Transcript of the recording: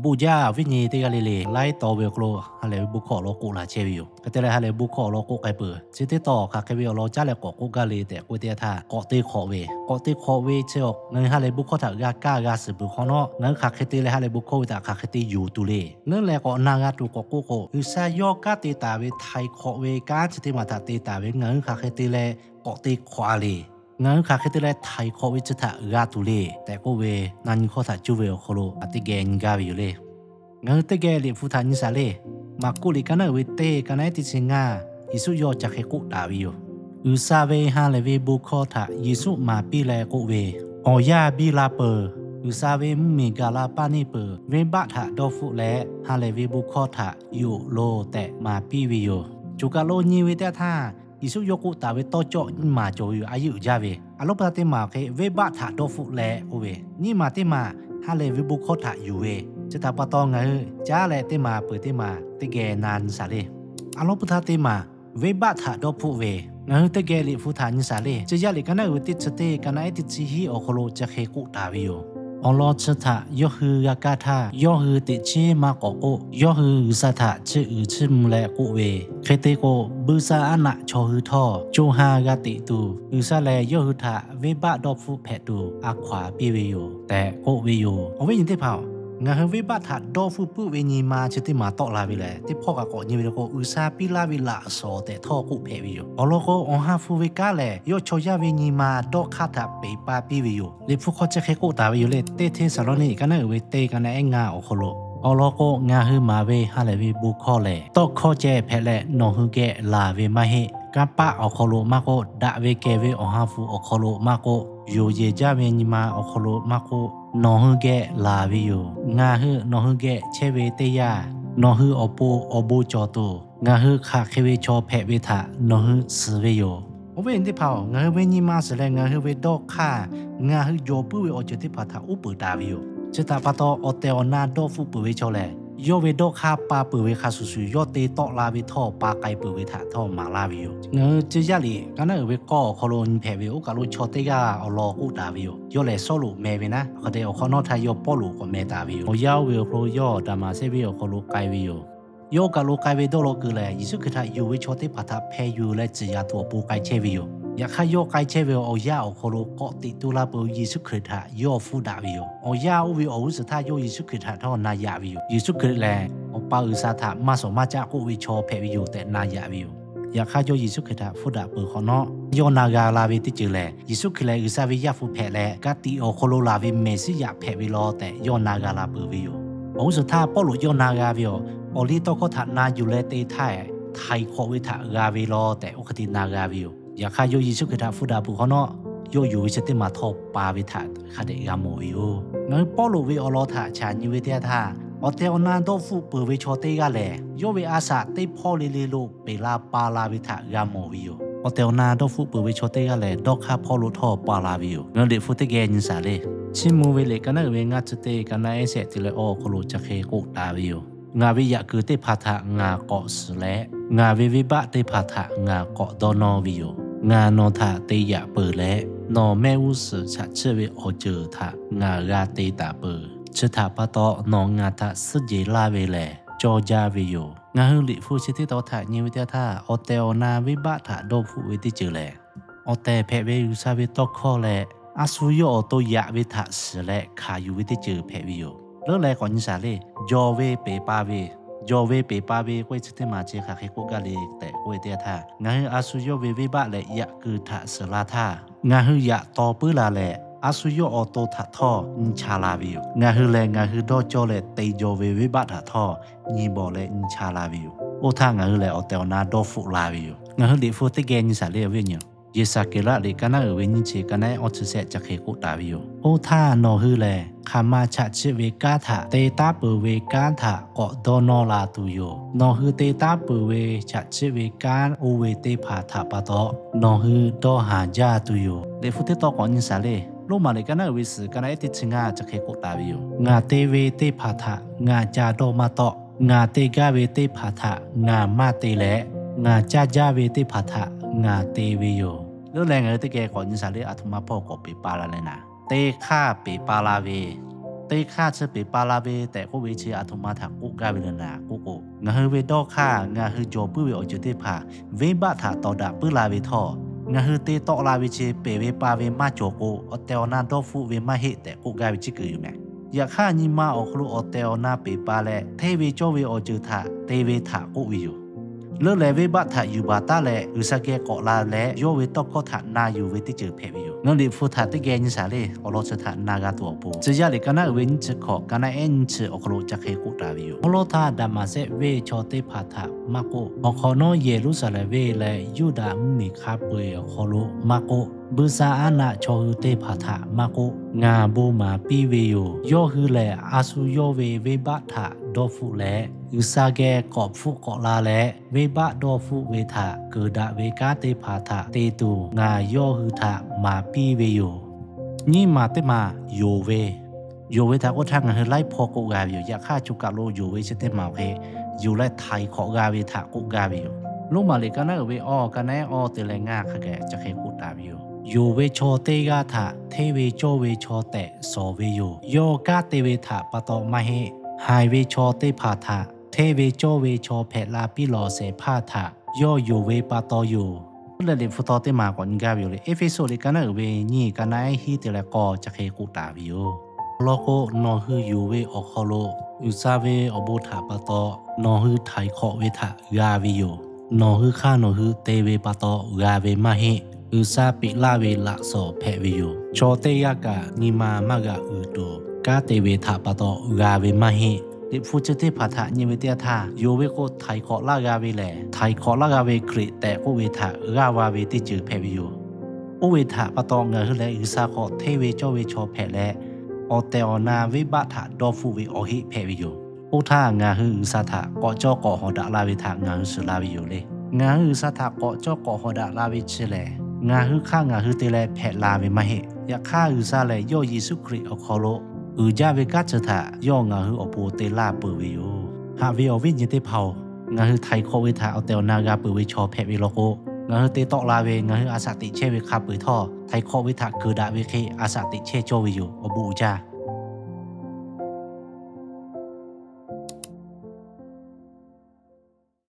K'oˆ jaˇ, awˬ viˉ nyi teˇ g'aˇ le le laiˉ taw ve awˬ hk'aw lo ha lehˬ ve bon hkawˇ awˬ lawn k'oˆ laˬ chehˇ ve yoˬ. Hk'e te leh ha lehˬ ve bon hkawˇ awˬ lawn k'oˆ k'ai peuˬ. Chi teˇ tawn hk'aˬ hk'e ve awˬ lawn caˉ leh k'awꞈ k'oˆ gaˇ le tehꞈ k'oˆ ve teˇ yanˇ htaˇ, k'awꞈ te hk'awꞈ ve, k'awꞈ te hk'awꞈ ve chi awˬ, ngaˬ hui ha lehˬ ve bon hkawˇ htaꞈ g'a kaˇ g'a suhˍ peuˬ hk'awꞈ nawˉ, ngaˬ hui hk'aˬ hk'e te leh ha lehˬ ve bon hkawˇ ve htaꞈ hk'aˬ hk'e te yonˍ tuˬ le. Leuˉ leh k'awꞈ na g'a tuˬ k'awꞈ k'oˆ k'o, G'uiˬsha yawˇ kanˉ te taˍ ve htaiˍ hk'awꞈ ve kanˉ chi teˇ maˬ htaꞈ te taˍ ve ngaˬ hui hk'aˬ hk'e te leh k'awꞈ te hk'awꞈ a le. Ngaˬ hui hk'aˬ hk'e te leh htaiˍ hk'awꞈ ve chi htaꞈ g'a tuˬ le tehꞈ k'oˆ ve, na nyi hkawˇ htaꞈ cuˇ ve awˬ hk'aw lo a teˇ geh nyi gaˇ ve yoˬ le. Ngaˬ hui teˇ geh Liꞈ hpu htaꞈ nyi shaˍ le. Maˍkuˆ liꞈ ka naˉ uiˍ ve teˇ ka naˉ ehˉ teˇ chi ngaˇ, Yeˍsuˆ yawˇ ca hk'e k'oˆ taˍ ve yoˬ. G'uiˬsha ve ha lehˬ ve bon hkawˇ htaꞈ Yeˍsuˆ maˍ piˇ leh k'oˆ ve, Awˬ yanˇ biˇ la peuˬ. G'uiˬsha ve mvuhˇmiˬ gaˬ la paˇ neˇ peuˬ. Venˇbaˆ htaꞈ dawˇ hpfuhˆ leh ha lehˬ ve bon hkawˇ htaꞈ yonˍ loˬ tehꞈ maˍ piˇ ve yoˬ. Choˬ kaˬ lo nyi ve teˇ yanˇ htaˇ, Yeˍsuˆ yawˇ k'oˆ taˍ ve tawˇ cawˆ nyiˇ maˬ cawˬ ve yoˬ. A yeˉ uiˍ jaˇ ve, a lawˉ pui htaˇ teˇ maˬ hk'e venˇbaˆ htaꞈ dawˇ hpfuhˆ leh k'oˆ ve, nyiˇ maˬ teˇ maˬ ha lehˬ ve bon hkawˇ htaꞈ yonˍ ve, chi htaꞈ pa taw ngaˬ hui caˉ leh teˇ maˬ peuˬ teˇ maˬ teˇ geh na nyi shaˍ le. A lawˉ pui htaˇ teˇ maˬ venˇbaˆ htaꞈ dawˇ hpfuhˆ ve, ngaˬ hui teˇ geh Liꞈ hpu htaꞈ nyi shaˍ le. Tcuh yaˇ liꞈ ka naˉ uiˍ ve teˇ chi teˇ ka naˉ ehˉ teˇ chi hiˉ awˬ hk'aw lo chi hk'e k'oˆ taˍ ve yoˬ. Awˬ lawn chi htaꞈ yawˇ hui g'a kaˇ htaˇ, yawˇ hui teꞈ chiˉ maˇ k'awꞈ k'oˆ. Yawˇ hui G'uiˬsha htaꞈ chiˇ uiˍ chiˇ mvuh leh k'oˆ ve, Hk'e te k'o, buiˇshaˆaˉnaˆ chaw hui htawˇ co ha g'a teꞈ tuˬ, G'uiˬsha lehˬ yawˇ hui htaꞈ venˇbaˆ dawˇ hpfuhˆ hpehꞈ tuˬ a hkaw-anˬ piˇ ve yoˬ tehꞈ k'oˆ ve yoˬ. Awˬ viˉ nyi teˇ hpaˍ-oˬ, ngaˬ hui venˇbaˆ htaꞈ dawˇ hpfuhˆ puiˉ ve nyi ma chi teˇ maˬ tawˆ la ve lehˬ, teˇ hpawˇ kaꞈ k'awꞈ nyi ve le k'o, G'uiˬsha piˇ laˇ ve laꞈ shawnˍ tehꞈ htawˇ k'oˆ hpehꞈ ve yoˬ. Awˬ lawn k'o, Awˬ ha hpu ve kanˉ lehˬ yawˇ chaw yaˇ ve nyi ma dawˇ hk'aˇ htaꞈ peˍ pa piˇ ve yoˬ. Liꞈ hpu hk'aw chi hk'e k'oˆ taˍ ve yoˬ le. Teˇ Hteˇsaˍlawˇniˆ ka naˉ uiˍ ve teˇ ka naˉ ehˉ ngaˇ awˬ hk'aw lo, awˬ lawn k'o, ngaˬ hui maˍ ve ha lehˬ ve bon hkawˇ lehˬ, tawˇ hkawˇ ceh hpehꞈ leh nawˬ hui geh laˬ ve maˇ heˆ. Kanˇ paˆ awˬ hk'aw lo maˇ k'oˆ, daꞈ ve kehˬ ve Awˬ ha hpu awˬ hk'aw lo maˇ k'oˆ, yonˍ yeˬ jaˇ ve nyi ma awˬ hk'aw lo maˇ k'oˆ, nawˬ hui geh laˬ ve yoˬ. Ngaˬ hui nawˬ hui geh chehˇ ve teˇ yanˇ, nawˬ hui awˬ pon awˬ bon cawˬ tuˬ, ngaˬ hui hk'aˬ hk'e ve chaw hpehꞈ ve htaꞈ nawˬ hui shiˍ ve yoˬ. Awˬ viˉ teˇ hpaˍ-oˬ, ngaˬ hui ve nyi ma shiˍ leh ngaˬ hui ve dawˇ hk'aˇ, ngaˬ hui jawˬ puiˉ ve awˬ ceuˬ teˇ hpaˍ htaꞈ uˉ peunˍ taˍ ve yoˬ. Chi htaꞈ pa taw, awˬ tehˬ awˬ na dawˇ hpfuhˆ peuˬ ve chaw lehˬ, yawˇ ve dawˇ hk'aˇ pa peuˬ ve hk'a shuˍ shuˍ, yawˇ te tawˆ la ve htawˇ pa k'ai peuˬ ve htaꞈ htawˇ maˍ laˇ ve yoˬ. Ngaˬ hui Tcuh yaˇ liꞈ ka naˉ uiˍ ve k'awˇ awˬ hk'aw lo nyi hpehꞈ ve oˇ kaˬ lo chaw teˇ g'aˇ awˬ lawn k'oˆ taˍ ve yoˬ. Yawˇ lehˬ Sawˉluꞈ meh ve naˉ, hk'e te awˬ hk'awꞈ nawˉ htaˇ yawˇ Pawˇluꞈ k'awꞈ meh taˍ ve yoˬ. Awˬ yanˇ oˇ ve awˬ hk'aw lo yawˇ Daˍmaˍsehˇ venˇ awˬ hk'aw lo k'ai ve yoˬ. Yawˇ oˇ kaˬ lo k'ai ve dawˇ law kuiˬ lehˬ, Yeˍsuˆ Hkriꞈ htaꞈ yonˍ ve chaw teˇ hpaˍ htaꞈ hpeh yuˬ leh tcuhˍ yaꞈ tuˬ awˬ pon k'ai chehˇ ve yoˬ. Yaꞈ hk'aˇ yawˇ k'ai chehˇ ve awˬ yanˇ awˬ hk'aw lo k'awꞈ teꞈ tu la peuˬ Yeˍsuˆ Hkriꞈ htaꞈ yawˇ hpfuhˇ daꞈ ve yoˬ. Awˬ yanˇ oˇ ve awˬ g'uˇ suhˍ htaˇ yawˇ Yeˍsuˆ Hkriꞈ htaꞈ htawˇ na yaꞈ ve yoˬ. Yeˍsuˆ Hkriꞈ lehˬ, Awˬ pa G'uiˬsha htaꞈ maˇ shawˍ maˇ caˆ k'oˆ ve chaw hpehꞈ ve yoˬ tehꞈ na yaꞈ ve yoˬ. Yaꞈ hk'aˇ yawˇ Yeˍsuˆ Hkriꞈ htaꞈ hpfuhˇ daꞈ peuˬ hk'awꞈ nawˉ, yawˇ na g'a la ve teˇ ceuˬ lehˬ, Yeˍsuˆ Hkriꞈ lehˬ G'uiˬsha ve Yaˇ hpu hpehꞈ leh, ka tiꞈ awˬ hk'aw lo laˬ ve Meˍsiˉyaꞈ hpehꞈ ve law tehꞈ yawˇ na g'a la peuˬ ve yoˬ. Awˬ g'uˇ suhˍ htaˇ Pawˇluꞈ yawˇ na g'a ve yoˬ. Awˬ liˇ tawˇ hkawˇ htaꞈ na yuˬ leh te htaˇ, htaiˍ hk'awꞈ ve htaꞈ g'a ve law tehꞈ oˇ hk'e te na g'a ve yoˬ. Yaꞈ hk'aˇ yawˇ Yeˍsuˆ Hkriꞈ htaꞈ hpfuhˇ daꞈ peuˬ hk'awꞈ nawˉ, yawˇ yonˍ ve chi teˇ maˬ htawˇ pa ve htaꞈ hk'a dehꞈ g'a mawˬ ve yoˬ. Ngaˬ hui Pawˇluꞈ ve awˬ lawn htaꞈ chaꞈ nyi ve teˇ yanˇ htaˇ, awˬ tehˬ awˬ na dawˇ hpfuhˆ peuˬ ve chaw teˇ g'aˇ lehˬ, yawˇ ve a shaꞈ teˇ hpawˇ le le lo peˬ la pa la ve htaꞈ g'a mawˬ ve yoˬ. Awˬ tehˬ awˬ na dawˇ hpfuhˆ peuˬ ve chaw teˇ g'aˇ lehˬ, dawˇ hk'aˇ hpawˇ lo htawˇ pa la ve yoˬ. Ngaˬ hui Liꞈ hpu teˇ geh nyi shaˍ le. Chiˇ mvuh ve liꞈ ka naˉ uiˍ ve ngaˇ chi teˇ ka naˉ ehˉ shehˆ te leh awˬ hk'aw lo chi hk'e k'oˆ taˍ ve yoˬ. Ngaˬ ve yaꞈ kuiˬ teˇ hpaˍ htaꞈ ngaˬ k'awꞈ shiˍ leh, ngaˬ ve venˇbaˆ teˇ hpaˍ htaꞈ ngaˬ k'awꞈ dawˇ nawˇ ve yoˬ. Ngaˬ nawˬ htaꞈ te yaꞈ peuˬ leh, nawˬ mehˆ g'uˇ suhˍ chaꞈ chiˆ ve awˬ ceuˬ htaꞈ ngaˬ g'a te taˍ peuˬ. Chi htaꞈ pa taw, nawˬ ngaˬ htaꞈ suhˉ jeˬ laˇ ve lehˬ, cawˇ jaˇ ve yoˬ. Ngaˬ hui Liꞈ hpu chi teˇ tawn htaꞈ nyi ve teˇ yanˇ htaˇ, awˬ tehˬ awˬ na venˇbaˆ htaꞈ dawˇ hpfuhˆ ve teˇ ceuˬ lehˬ, awˬ tehˬ hpehꞈ ve G'uiˬsha ve tawˇ hkawˇ leh, a shu yawˇ awˬ to yaꞈ ve htaꞈ shiˍ leh hkanˍ yuˬ ve teˇ ceuˬ hpehꞈ ve yoˬ. Leuˉ leh k'awꞈ nyi shaˍ le. Jawˬ ve peˬ pa ve, jawˬ ve peˬ pa ve k'oˆ ve chi teˇ maˬ chi hk'aˬ hk'e k'oˆ gaˇ le tehꞈ k'oˆ ve teˇ yanˇ htaˇ, ngaˬ hui a shu yawˇ ve venˇbaˆ leh yaꞈ kuiˬ htaꞈ shiˍ la htaˇ, ngaˬ hui yaꞈ taw puiˉ la leh, a shu yawˇ awˬ to htaꞈ htawˇ nyi cha la ve yoˬ. Ngaˬ hui lehˬ, ngaˬ hui dawˇ cawˇ leh te jaw ve venˇbaˆ htaꞈ htawˇ nyi bawˬ leh nyi cha la ve yoˬ. Oˇ htaˇ ngaˬ hui lehˬ, awˬ tehˬ awˬ na dawˇ hpfuhˆ la ve yoˬ. Ngaˬ hui Liꞈ hpu teˇ geh nyi shaˍ le, awˬ viˉ awˬ nyi. Yeˍsaˍkeˍlaˆ liꞈ ka naˉ uiˍ ve nyiˇ chi ka naˉ ehˉ awˇ chi shehˆ chi hk'e k'oˆ taˍ ve yoˬ. Oˇ htaˇ nawˬ hui lehˬ, hk'aˬ ma chaꞈ chiˆ ve kanˉ htaꞈ te taˉ peuˬ ve kanˉ htaꞈ k'awꞈ dawˇ nawˇ la tuˬ yoˬ. Nawˬ hui te taˉ peuˬ ve chaꞈ chiˆ ve kanˉ oˇ ve teˇ hpaˍ htaꞈ pa taw, nawˬ hui dawˇ haˍ jaˇ tuˬ yoˬ. Liꞈ hpu teˇ tawn k'awꞈ nyi shaˍ le. Roˉmaꞈ liꞈ ka naˉ uiˍ ve suhˍ ka naˉ ehˉ teˇ chi ngaˇ chi hk'e k'oˆ taˍ ve yoˬ. Ngaˬ te ve teˇ hpaˍ htaꞈ ngaˬ ca dawˇ maˇ tawˆ. Ngaˬ te gaˇ ve teˇ hpaˍ htaꞈ ngaˬ maˇ te leh, ngaˬ caˇ jaˇ ve teˇ hpaˍ htaꞈ ngaˬ te ve yoˬ. Leuˉ leh ngaˬ hui teˇ geh k'awꞈ nyi shaˍ le, a htoꞈ ma hpawˇ k'awꞈ peˬ pa la leh naˍ, teˇ hk'aˇ peˬ pa la ve, Teˇ hk'aˇ chi peˬ pa la ve tehꞈ k'oˆ ve chi aˬ htoꞈ ma htaꞈ k'oˆ gaˇ ve le naˍ k'oˆ k'o, ngaˬ hui ve dawˇ hk'aˇ ngaˬ hui jawˬ puiˉ ve awˬ ceuˬ teˇ hpaˍ venˇbaˆ htaꞈ tawˍ daꞈ puiˉ la ve htawˇ, ngaˬ hui te tawˆ la ve chi peˬ ve pa ve maˇ cawˬ k'o, awˬ tehˬ awˬ na dawˇ hpfuhˆ ve maˇ heˆ tehꞈ k'oˆ gaˇ ve ciˉ kuiˬ yoˬ mehˍ. Yaꞈ hk'aˇ, nyi ma awˬ hk'aw lo awˬ tehˬ awˬ na peˬ pa leh, hteˇ ve cawˇ ve awˬ ceuˬ htaꞈ te ve htaꞈ k'oˆ ve yoˬ. Leuˉ leh venˇbaˆ htaꞈ yuˬ baˬ taˉ leh G'uiˬsha geh k'awꞈ la leh, yawˇ ve tawˇ hkawˇ htaꞈ na yuˬ ve teˇ ceuˬ hpehꞈ ve yoˬ. Ngaˬ hui Liꞈ hpu htaꞈ teˇ geh nyi shaˍ le. Awˬ lawn chi htaꞈ na g'a tuˬ awˬ pon, tcuh yaˇ liꞈ ka naˉ uiˍ ve nyiˇ chi hkawꞈ, ka naˉ ehˉ nyiˇ chi awˬ hk'aw lo chi hk'e k'oˆ taˍ ve yoˬ. Awˬ lawn htaˇ, Daˍmaˍsehˆ venˇ chaw teˇ hpaˍ htaꞈ maˇ k'oˆ, awˬ hk'awꞈ nawˉ Yeˍruˆsaˍlehnˍ venˇ leh Yuˇdaꞈ mvuhˇmiˬ hk'a peu-eˬ awˬ hk'aw lo maˇ k'oˆ, buiˇshaˆaˉnaˆ chaw hui teˇ hpaˍ htaꞈ maˇ k'oˆ, ngaˬ bon maˍ piˇ ve yoˬ. Yawˇ hui lehˬ, a shu yawˇ ve venˇbaˆ htaꞈ dawˇ hpfuhˆ leh, G'uiˬsha geh k'awꞈ hpfuhˆ k'awꞈ la leh, venˇbaˆ dawˇ hpfuhˆ ve htaꞈ keunˍ daꞈ ve kanˉ teˇ hpaˍ htaꞈ te tuˬ ngaˬ yawˇ hui htaꞈ maˍ piˇ ve yoˬ. Nyiˇ maˬ teˇ maˬ yonˍ ve, yonˍ ve htaꞈ k'oˆ htaˇ ngaˬ hui laiˉ hpawˇ k'oˆ g'a ve yoˬ. Yaꞈ hk'aˇ, choˬ kaˬ lo yonˍ ve chi teˇ maˬ awˬ hk'e yonˍ leh htaiˍ hk'awꞈ g'a ve htaꞈ k'oˆ gaˇ ve yoˬ. Roˉmaꞈ liꞈ ka naˉ uiˍ ve awˬ, ka naˉ ehˉ awˬ te leh ngaˇ hk'a gaˬ chi hk'e k'oˆ taˍ ve yoˬ. Yonˍ ve chaw teˇ g'aˇ htaꞈ hteˇ ve cawˇ ve chaw tehꞈ shawˍ ve yoˬ. Yawˇ kanˉ te ve htaꞈ pa taw maˇ heˆ. Haiˬ ve chaw teˇ hpaˍ htaꞈ hteˇ ve cawˇ ve chaw hpehꞈ la piˇ lawˬ shehˍ hpaˇ htaꞈ yawˇ yonˍ ve pa taw yoˬ. Leh Liꞈ hpu taw teˇ maˬ k'awꞈ nyi gaˇ ve yoˬ le. Eˇfeˇsuꞈ liꞈ ka naˉ uiˍ ve nyiˇ, ka naˉ ehˉ hiˉ te leh k'awˇ chi hk'e k'oˆ taˍ ve yoˬ. Awˬ lawn k'o, nawˬ hui yonˍ ve awˬ hk'aw lo G'uiˬsha ve awˬ bon htaꞈ pa taw nawˬ hui htaiˍ hk'awꞈ ve htaꞈ g'a ve yoˬ. Nawˬ hui hk'aˇ nawˬ hui te ve pa taw g'a ve maˇ heˆ. G'uiˬsha peꞈ laˇ ve laꞈ shawnˍ hpehꞈ ve yoˬ. Chaw teˇ g'aˇ kaꞈ nyi ma maˇ g'aꞈ uiˍ tuˬ kanˉ te ve htaꞈ pa taw g'a ve maˇ heˆ. Liꞈ hpu chi teˇ hpaˍ htaꞈ nyi ve teˇ yanˇ htaˇ, yonˍ ve k'o htaiˍ hk'awꞈ laˇ g'a ve lehˬ, htaiˍ hk'awꞈ laˇ g'a ve Hkriꞈ tehꞈ k'oˆ ve htaꞈ g'aˇ va ve teˇ ceuˬ hpehꞈ ve yoˬ. Oˇ ve htaꞈ pa taw ngaˬ hui lehˬ G'uiˬsha hk'aw hteˇ ve cawˇ ve chaw hpehꞈ leh, awˬ tehˬ awˬ na venˇbaˆ htaꞈ dawˇ hpfuhˆ ve awˬ heˆ hpehꞈ ve yoˬ. Oˇ htaˇ ngaˬ hui G'uiˬsha htaꞈ k'awꞈ cawˇ k'awꞈ hawꞈ daꞈ la ve htaꞈ ngaˬ hui shiˍ la ve yoˬ le. Ngaˬ hui G'uiˬsha htaꞈ k'awꞈ cawˇ k'awꞈ hawꞈ daꞈ la ve chi lehˬ, ngaˬ hui hk'aˇ ngaˬ hui te leh hpehꞈ la ve maˇ heˆ. Yaꞈ hk'aˇ, G'uiˬsha lehˬ yawˇ Yeˍsuˆ Hkriꞈ awˬ hk'aw lo uiˍ jaˇ ve kanˉ chi htaꞈ yawˇ ngaˬ hui awˬ pon te laˇ peuˬ ve yoˬ. Haꞈ ve awˬ viˉ nyi teˇ hpaˍ-oˬ, ngaˬ hui htaiˍ hk'awꞈ ve htaꞈ awˬ tehˬ awˬ na g'a peuˬ ve chaw hpehꞈ ve law k'o, ngaˬ hui te tawˆ la ve ngaˬ hui a shaꞈ teꞈ chehˇ ve hk'a peu-eˬ htawˇ, htaiˍ hk'awꞈ ve htaꞈ keunˍ daꞈ ve hk'e a shaꞈ teꞈ chehˇ cawˇ ve yoˬ. Awˬ bon uiˍ jaˇ.